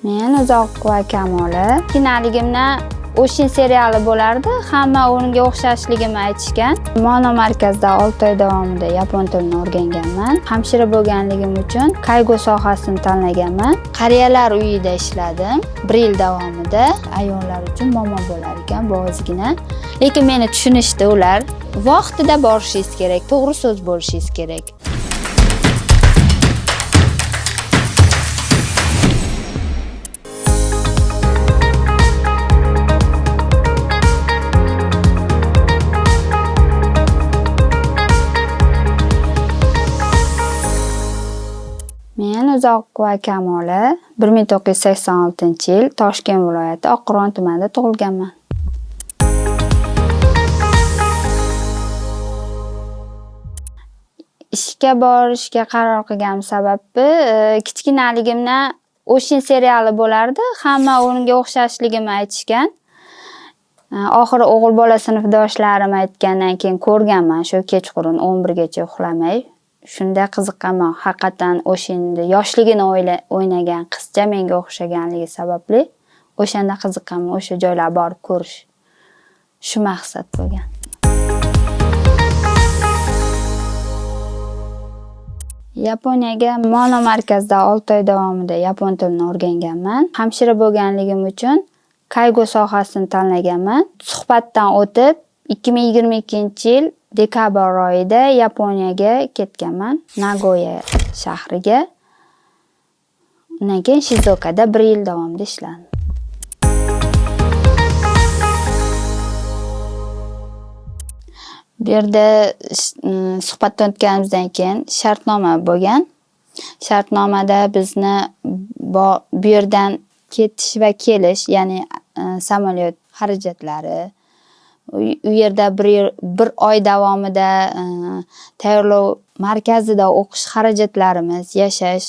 Men Uzoqova Kamola. Kinoligimdan O'shin seriali bo'lardi. Hamma unga o'xshashligimni aytishgan. Mono markazda 6 oy davomida yapon tilini o'rganganman. Hamshira bo'lganligim uchun kaygo sohasini tanlaganman. Qariyalar uyida ishladim. 1 yil davomida ayollar uchun muammo bo'lar ekan bu ozgina. Lekin meni tushunishdi ular. Vaqtida borishingiz kerak, to'g'ri so'z bo'lishingiz kerak. Men Uzoqova Kamola, 1986-yil Toshkent viloyati Oqqo'rg'on tumanida tug'ilganman. Ishga borishga qaror qilganim sababi, kichkinaligimdan O'shin seriali bo'lardi. Hamma unga o'xshashligimni aytishgan. Oxiri o'g'il bola sinfdoshlarim aytgandan keyin ko'rganman shu kechqurun 11 gacha uxlamay. Shunda qiziqqanman. Haqiqatan O'shinni yoshligini o'ynagan qizcha menga o'xshaganligi sababli o'shanda qiziqqanman, o'sha joylarga borib ko'rish. Shu maqsad bo'lgan. Yaponiyaga mono markazda 6 oy davomida yapon tilini o'rganganman. Hamshira bo'lganligim uchun kaygo sohasini tanlaganman. Suhbatdan o'tib 2022-yil dekabr oyida Yaponiyaga ketganman, Nagoya shahriga. Undan keyin Shizokada 1 yil davomida ishladim. Bu yerda suhbatdan o'tganimizdan keyin shartnoma bo'lgan. Shartnomada bizni bu yerdan ketish va kelish, ya'ni samolyot xarajatlari, u yerda bir oy davomida tayyorlov markazida o'qish xarajatlarimiz, yashash,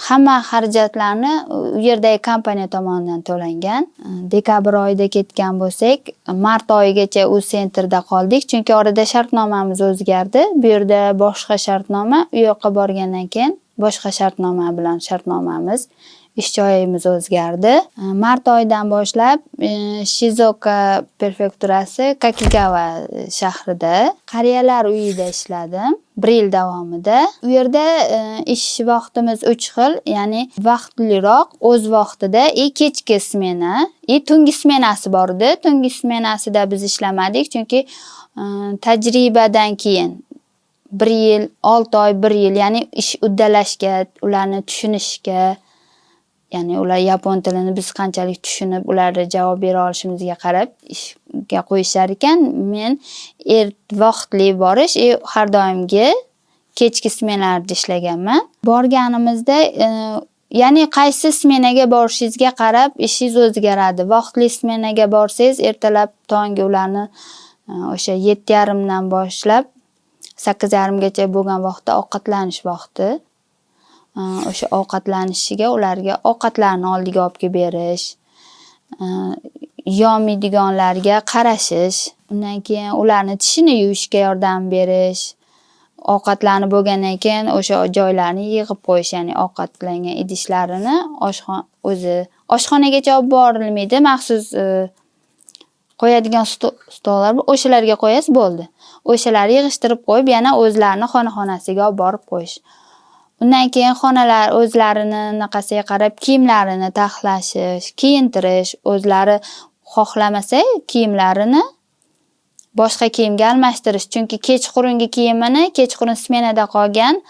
hamma xarajatlarni u yerdagi kompaniya tomonidan to'langan. Dekabr oyida ketgan bo'lsak, mart oyigacha u sentrda qoldik, chunki orada shartnomamiz o'zgardi. Bu yerda boshqa shartnoma, u yoqqa borgandan keyin boshqa shartnoma bilan shartnomamiz, ish joyimiz o'zgardi. Mart oyidan boshlab Shizuoka prefekturasi Kakigawa shahrida qariyalar uyida ishladim 1 yil davomida. U yerda ish vaqtimiz 3 xil, ya'ni vaqtliroq, o'z vaqtida, kechki smena, tungi smenasi bor edi. Tungi smenasida biz ishlamadik, chunki tajribadan keyin 1 yil, 6 oy, 1 yil, ya'ni ish uddalashga, ularni tushunishga, ya'ni ular yapon tilini biz qanchalik tushunib, ularga javob bera olishimizga qarab ishga qo'yishar ekan. Men vaqtli borish, har doimgi kechki smenalarda ishlaganman. Borganimizda, ya'ni qaysi smenaga borishingizga qarab ishingiz o'zgaradi. Vaqtli smenaga borsangiz, ertalab tongi ularni o'sha 7:30 dan boshlab 8:30 gacha bo'lgan vaqtda ovqatlanish vaqti. O'sha ovqatlanishiga ularga ovqatlarni oldiga olib kelib berish, yeyolmaydiganlarga qarashish, undan keyin ularni tishini yuvishga yordam berish, ovqatlanib bo'lgandan keyin o'sha joylarni yig'ib qo'yish, ya'ni ovqatlangan idishlarini o'zi oshxonagacha olib borilmaydi, maxsus qo'yadigan stollar bor, o'shalarga qo'yasiz bo'ldi. O'shalarni yig'ishtirib qo'yib, yana o'zlarini xona-xonasiga olib borib qo'yish. Undan keyin xonalar o'zlarini anaqasiga qarab kiyimlarini taxlashish, kiyintirish, o'zlari xohlamasa kiyimlarini boshqa kiyimga almashtirish. Chunki kechqurungi kiyimini kechqurun smenada qolgan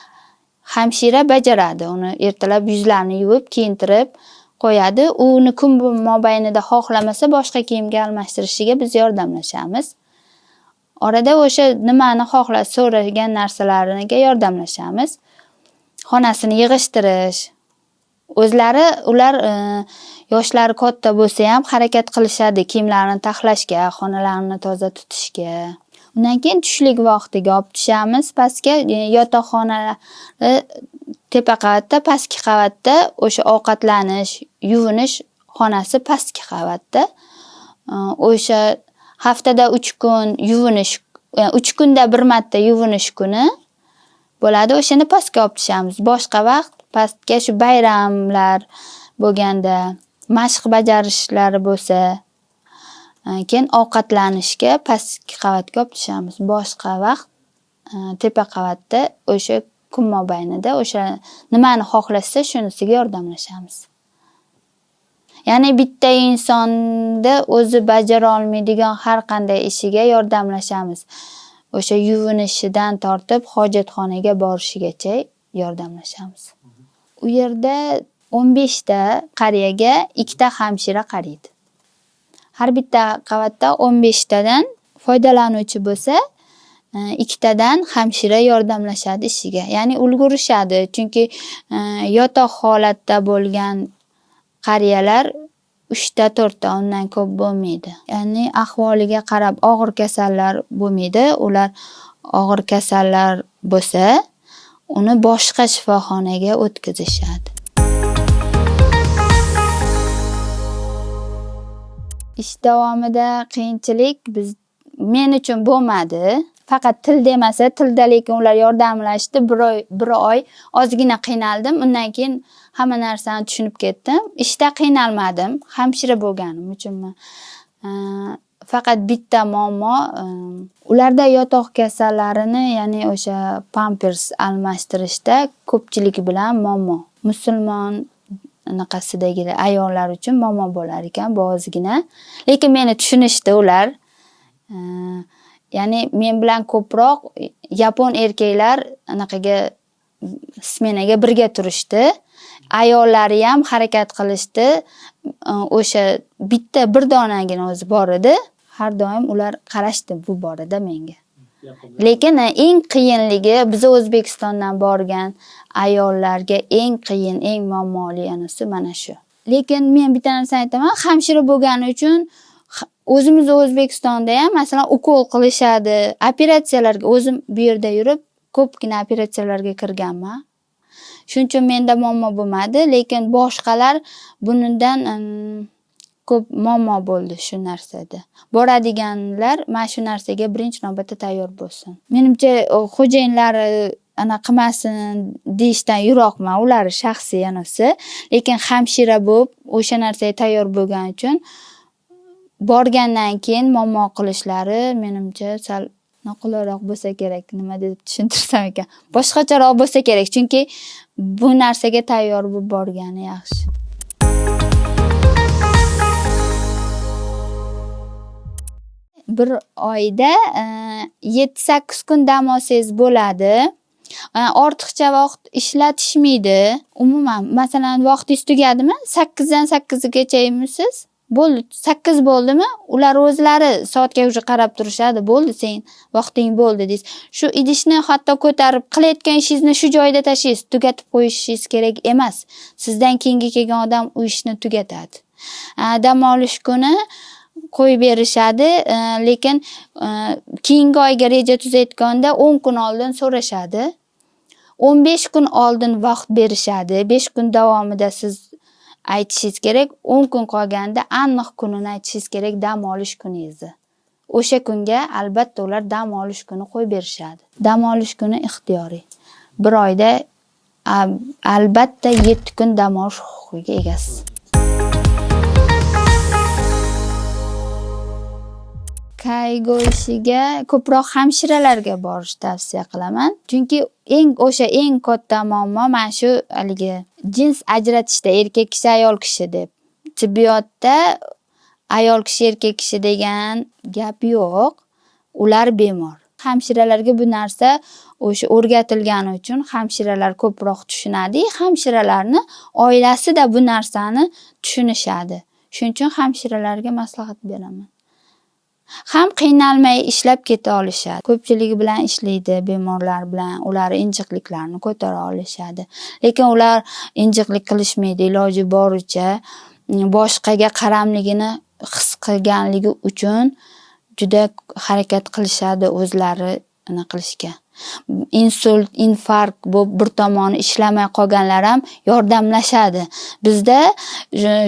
hamshira bajaradi. Uni ertalab yuzlarini yuvib, kiyintirib qo'yadi. Uni kun mobaynida xohlamasa boshqa kiyimga almashtirishiga biz yordamlashamiz. Orada o'sha nimani xohlasa so'ragan narsalariga yordamlashamiz. Xonasini yig'ishtirish. O'zlari ular yoshlari katta bo'lsa ham harakat qilishadi kiyimlarini taxlashga, xonalarini toza tutishga. Undan keyin tushlik vaqtiga olib tushamiz pastga, yotoqxonalari tepa qavatda, pastki qavatda o'sha ovqatlanish, yuvinish xonasi pastki qavatda. O'sha haftada 3 kun yuvinish, 3 kunda bir marta yuvinish kuni bo'ladi. O'shani pastga olib tushamiz. Boshqa vaqt pastga shu bayramlar bo'lganda, mashq bajarishlari bo'lsa, keyin ovqatlanishga pastki qavatga olib tushamiz. Boshqa vaqt tepa qavatda o'sha kun mobaynida o'sha nimani xohlashsa shunisiga yordamlashamiz. Ya'ni bitta insonni o'zi bajara olmaydigan har qanday ishiga yordamlashamiz. O'sha yuvinishidan tortib hojatxonaga borishigacha yordamlashamiz. U yerda 15 ta qariyaga 2 ta hamshira qaraydi. Har bitta qavatda 15 tadan foydalanuvchi bo'lsa, 2 tadan hamshira yordamlashadi ishiga. Ya'ni ulgurishadi, chunki yotoq holatda bo'lgan qariyalar 3 ta 4 ta undan ko'p bo'lmaydi. Ya'ni ahvoliga qarab og'ir kasallar bo'lmaydi. Ular og'ir kasallar bo'lsa, uni boshqa shifoxonaga o'tkazishadi. Ish davomida qiyinchilik men uchun bo'lmadi. Faqat tilda emasa, tilda lekin ular yordamlashdi. Bir oy ozgina qiynaldim. Undan keyin hamma narsani tushunib ketdim. Ishda qiynalmadim, hamshira bo'lganim uchunmi. Faqat bitta muammo, ularda yotoq kasallarini, ya'ni o'sha pampers almashtirishda ko'pchilik bilan muammo. Musulmon anaqasidagi ayollar uchun muammo bo'lar ekan bu ozgina. Lekin meni tushunishdi ular. Ya'ni men bilan ko'proq yapon erkaklar anaqaga smenaga birga turishdi. Ayollari ham harakat qilishdi. O'sha bitta bir donagina o'zi bor edi. Har doim ular qarashdi bu borada menga. Lekin eng qiyinligi biz O'zbekistondan borgan ayollarga eng qiyin, eng muammoli anasi mana shu. Lekin men bitta narsani aytaman, hamshira bo'lgani uchun o'zimiz O'zbekistonda ham masalan ukol qilishadi, operatsiyalarga o'zim bu yerda yurib ko'pgina operatsiyalarga kirganman. Shuning uchun menda muammo bo'lmadi, lekin boshqalar bundan ko'p muammo bo'ldi shu narsada. Boradiganlar mana shu narsaga birinchi navbatda tayyor bo'lsin. Menimcha xo'jayinlari ana qilmasin deyishdan yiroqman, ular shaxsiy anasi, lekin hamshira bo'lib o'sha narsaga tayyor bo'lgani uchun borgandan keyin muammo qilishlari menimcha sal noqulayroq bo'lsa kerak. Nima deb tushuntirsam ekan? Boshqacharoq bo'lsa kerak, chunki bu narsaga tayyor bo'lib borgani yaxshi. Bir oyda 7-8 kun dam olsangiz bo'ladi. Ortiqcha vaqt ishlatishmaydi. Umuman, masalan, vaqtingiz tugadimi? 8 dan 8gacha Bo'ldi, 8 bo'ldimi? Ular o'zlari soatga уже qarab turishadi. Bo'ldi, sen vaqting bo'ldi deysiz. Shu idishni hatto ko'tarib qilayotgan ishingizni shu joyda tashlaysiz, tugatib qo'yishingiz kerak emas. Sizdan keyingi kelgan odam u ishni tugatadi. Dam olish kuni qo'yib berishadi, lekin keyingi oyga reja tuzayotganda 10 kun oldin so'rashadi. 15 kun oldin vaqt berishadi. 5 kun davomida siz aytishingiz kerak. 10 kun qolganda aniq kunini aytishingiz kerak, dam olish kuningizni. O'sha kunga albatta ular dam olish kuni qo'yib berishadi. Dam olish kuni ixtiyoriy. Bir oyda albatta 7 kun dam olish huquqiga egasiz. Kaygo ishiga ko'proq hamshiralarga borish tavsiya qilaman. Chunki eng katta muammo mana shu haligi jins ajratishda, erkak kishi ayol kishi deb. Tibbiyotda ayol kishi erkak kishi degan gap yo'q. Ular bemor. Hamshiralarga bu narsa o'sha o'rgatilgani uchun hamshiralar ko'proq tushunadi. Hamshiralarni oilasida bu narsani tushunishadi. Shuning uchun hamshiralarga maslahat beraman. Ham qiynalmay ishlab keta olishadi. Ko'pchiligi bilan ishlaydi, bemorlar bilan, ular injiqliklarni ko'tara olishadi. Lekin ular injiqlik qilishmaydi, iloji boricha boshqaga qaramligini his qilganligi uchun juda harakat qilishadi o'zlari nima qilishga. Insult, infarkt bo'lib bir tomoni ishlamay qolganlar ham yordamlashadi. Bizda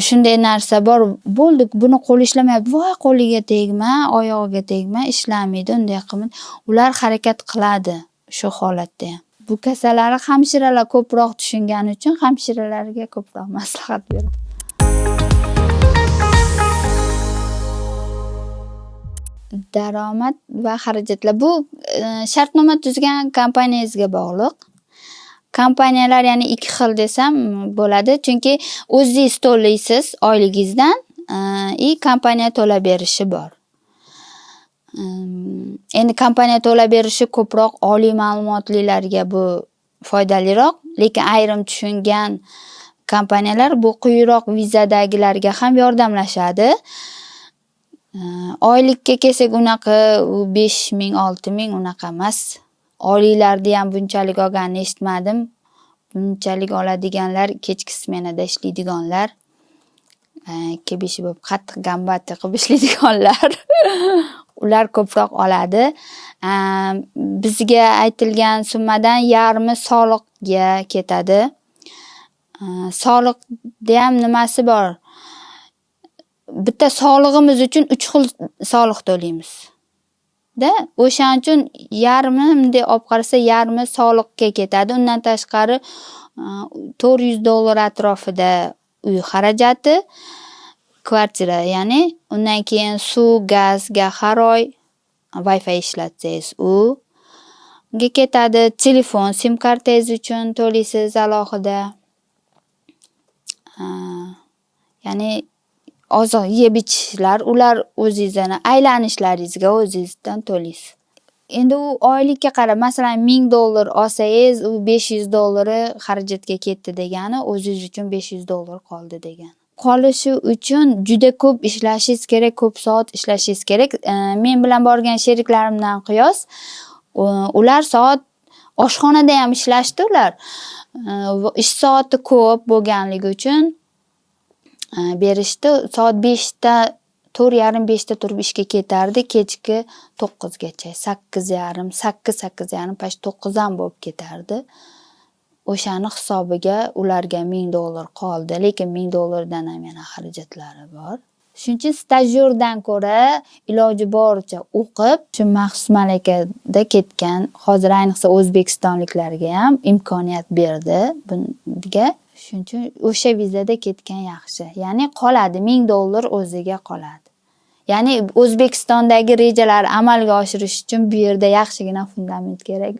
shunday narsa bor, bo'ldi, buni qo'li ishlamayapti, voy qo'liga tegma, oyog'iga tegma, ishlamaydi, unday qilma. Ular harakat qiladi shu holatda ham. Bu kasallarni hamshiralar ko'proq tushungani uchun hamshiralarga ko'proq maslahat beraman. Daromad va xarajatlar bu shartnoma tuzgan kompaniyangizga bog'liq. Kompaniyalar, ya'ni ikki xil desam bo'ladi, chunki o'zingiz to'laysiz oyligingizdan и kompaniya to'lab berishi bor. Endi kompaniya to'lab berishi ko'proq oliy ma'lumotlilarga bu foydaliroq, lekin ayrim tushungan kompaniyalar bu quyiroq vizadagilarga ham yordamlashadi. Oylikka kelsak, unaqa u 5000, 6000 unaqa emas. Oliylarniyam bunchalik olganini eshitmadim. Bunchalik oladiganlar kechki smenada ishlaydiganlar, ikki beshi bo'lib qattiq gambatti qilib ishlaydiganlar, ular ko'proq oladi. Bizga aytilgan summadan yarmi soliqga ketadi. Soliqniyam nimasi bor? Bitta solig'imiz uchun uch xil soliq to'laymiz. Da, o'shaning uchun yarmi, bunday olib qarasa, yarmi soliqqa ketadi. Undan tashqari $400 atrofida uy xarajati, kvartira, ya'ni undan keyin suv, gazga har oy, Wi-Fi ishlatsangiz uga ketadi. Telefon, sim kartangiz uchun to'laysiz alohida. Ya'ni oziq yeb ichishlar, ular o'zingizni aylanishlaringizga o'zingizdan to'laysiz. Endi u oylikka qarab, masalan, $1000 olsangiz, u $500 xarajatga ketdi degani, o'zingiz uchun $500 qoldi degani. Qolishi uchun juda ko'p ishlashingiz kerak, ko'p soat ishlashingiz kerak. Men bilan borgan sheriklarimdan qiyos, ular soat oshxonada ham ishlashdi ular. Ish soati ko'p bo'lganligi uchun berishdi. Soat 5da, 4:30, 5da turib ishga ketardi, kechki 9gacha, 8:30, 8, 8:30, почти 9 ham bo'lib ketardi. O'shani hisobiga ularga $1000 qoldi, lekin $1000dan ham yana xarajatlari bor. Shuning uchun stajyordan ko'ra iloji boricha o'qib, shu maxsus malakada ketgan, hozir ayniqsa o'zbekistonliklarga ham imkoniyat berdi bunga. Shuning uchun o'sha vizada ketgan yaxshi. Ya'ni qoladi, $1000 o'ziga qoladi. Ya'ni O'zbekistondagi rejalarni amalga oshirish uchun bu yerda yaxshigina fundament kerak.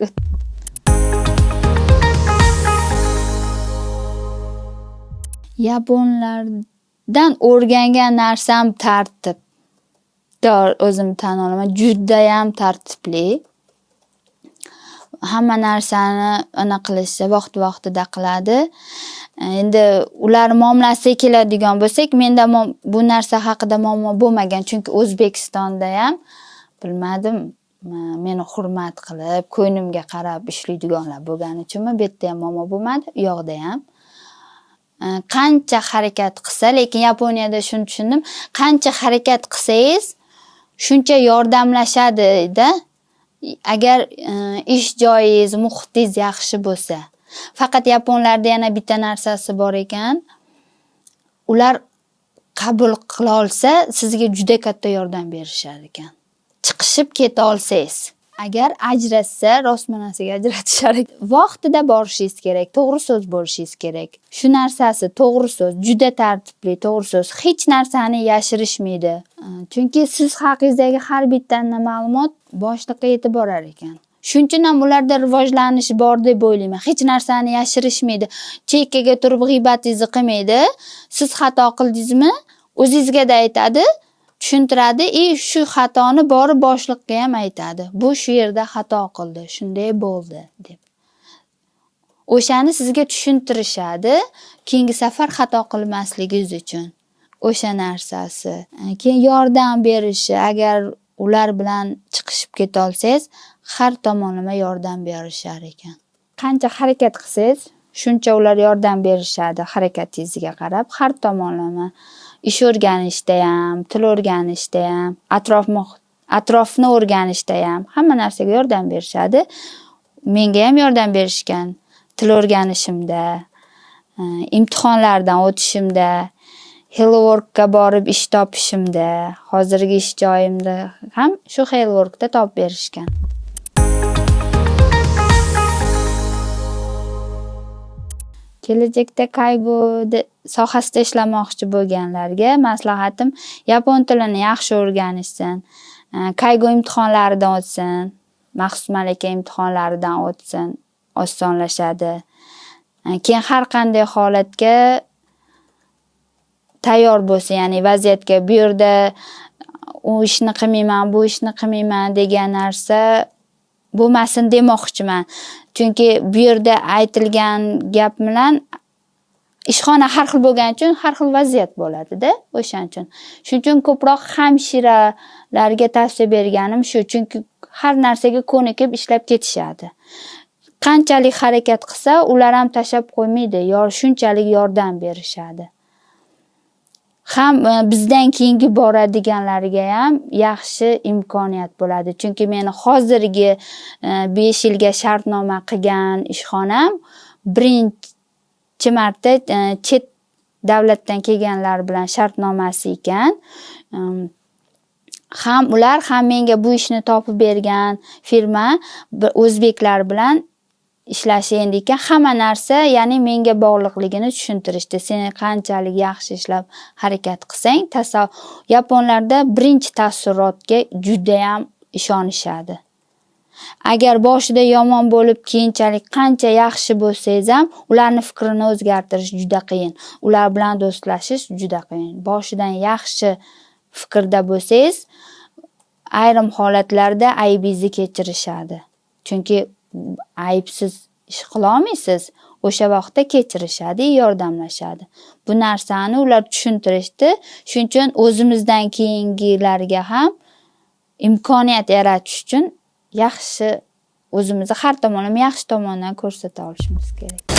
Yaponlardan o'rgangan narsam tartib. O'zim tan olaman, judayam tartibli. Hamma narsani anaqa qilishsa, vaqti-vaqtida qiladi. Endi ular muomalasiga keladigan bo'lsak, menda bu narsa haqida muammo bo'lmagan, chunki O'zbekistonda ham bilmadim, meni hurmat qilib, ko'nglimga qarab ishlaydiganlar bo'lgani uchunmi, bu yerda ham muammo bo'lmadi, u yoqda ham. Qancha harakat qilsa, lekin Yaponiyada shuni tushundim, qancha harakat qilsangiz, shuncha yordamlashadi-da. Agar ish joyingiz, muhitingiz yaxshi bo'lsa. Faqat yaponlarda yana bitta narsasi bor ekan. Ular qabul qila olsa, sizga juda katta yordam berishar ekan. Chiqishib keta olsangiz. Agar ajratsa, rostmonasiga ajratishar ekan. Vaqtida borishingiz kerak, to'g'ri so'z bo'lishingiz kerak. Shu narsasi to'g'ri so'z, juda tartibli, to'g'ri so'z. Hech narsani yashirishmaydi. Chunki siz haqingizdagi har bitta ma'lumot boshliqqa yetib borar ekan. Shuning uchun ham ularda rivojlanish bor deb o'ylayman. Hech narsani yashirishmaydi. Chekkaga turib g'iybatingizni qilmaydi. Siz xato qildingizmi, o'zingizga da aytadi, tushuntiradi и shu xatoni borib boshliqqa ham aytadi. Bu shu yerda xato qildi, shunday bo'ldi deb. O'shani sizga tushuntirishadi, keyingi safar xato qilmasligingiz uchun. O'sha narsasi. Keyin yordam berishi, agar ular bilan chiqishib keta olsangiz, har tomonlama yordam berishar ekan. Qancha harakat qilsangiz, shuncha ular yordam berishadi harakatingizga qarab, har tomonlama. Ish o'rganishda ham, til o'rganishda ham, atrofni o'rganishda ham hamma narsaga yordam berishadi. Menga ham yordam berishgan til o'rganishimda, imtihonlardan o'tishimda, Hello Workga borib ish topishimda, hozirgi ish joyimda ham shu Hello Workda topib berishgan. Kelajakda kaygo sohasida ishlamoqchi bo'lganlarga maslahatim: yapon tilini yaxshi o'rganishsin, kaygo imtihonlaridan o'tsin, maxsus malaka imtihonlaridan o'tsin, osonlashadi. Keyin har qanday holatga tayyor bo'lsin, ya'ni vaziyatga. Bu yerda u ishni qilmayman, bu ishni qilmayman degan narsa bo'lmasin demoqchiman. Chunki bu yerda aytilgan gap bilan ishxona har xil bo'lgani uchun har xil vaziyat bo'ladi-da, o'shaning uchun. Shuning uchun ko'proq hamshiralarga tavsiya berganim shu, chunki har narsaga ko'nikib ishlab ketishadi. Qanchalik harakat qilsa, ular ham tashlab qo'ymaydi, shunchalik yordam berishadi. Ham bizdan keyingi boradiganlarga ham yaxshi imkoniyat bo'ladi. Chunki meni hozirgi 5 yilga shartnoma qilgan ishxonam birinchi marta chet davlatdan kelganlar bilan shartnomasi ekan. Ham ular, ham menga bu ishni topib bergan firma o'zbeklar bilan ishlashi endi ekan. Hamma narsa, ya'ni menga bog'liqligini tushuntirishdi. Sen qanchalik yaxshi ishlab harakat qilsang, yaponlarda birinchi taassurotga judayam ishonishadi. Agar boshida yomon bo'lib, keyinchalik qancha yaxshi bo'lsangiz ham, ularni fikrini o'zgartirish juda qiyin. Ular bilan do'stlashish juda qiyin. Boshidan yaxshi fikrda bo'lsangiz, ayrim holatlarda aybingizni kechirishadi. Chunki aybsiz ish qilolmaysiz. O'sha vaqtda kechirishadi, yordamlashadi. Bu narsani ular tushuntirishdi. Shuning uchun o'zimizdan keyingilarga ham imkoniyat yaratish uchun yaxshi o'zimizni har tomonlama yaxshi tomondan ko'rsata olishimiz kerak.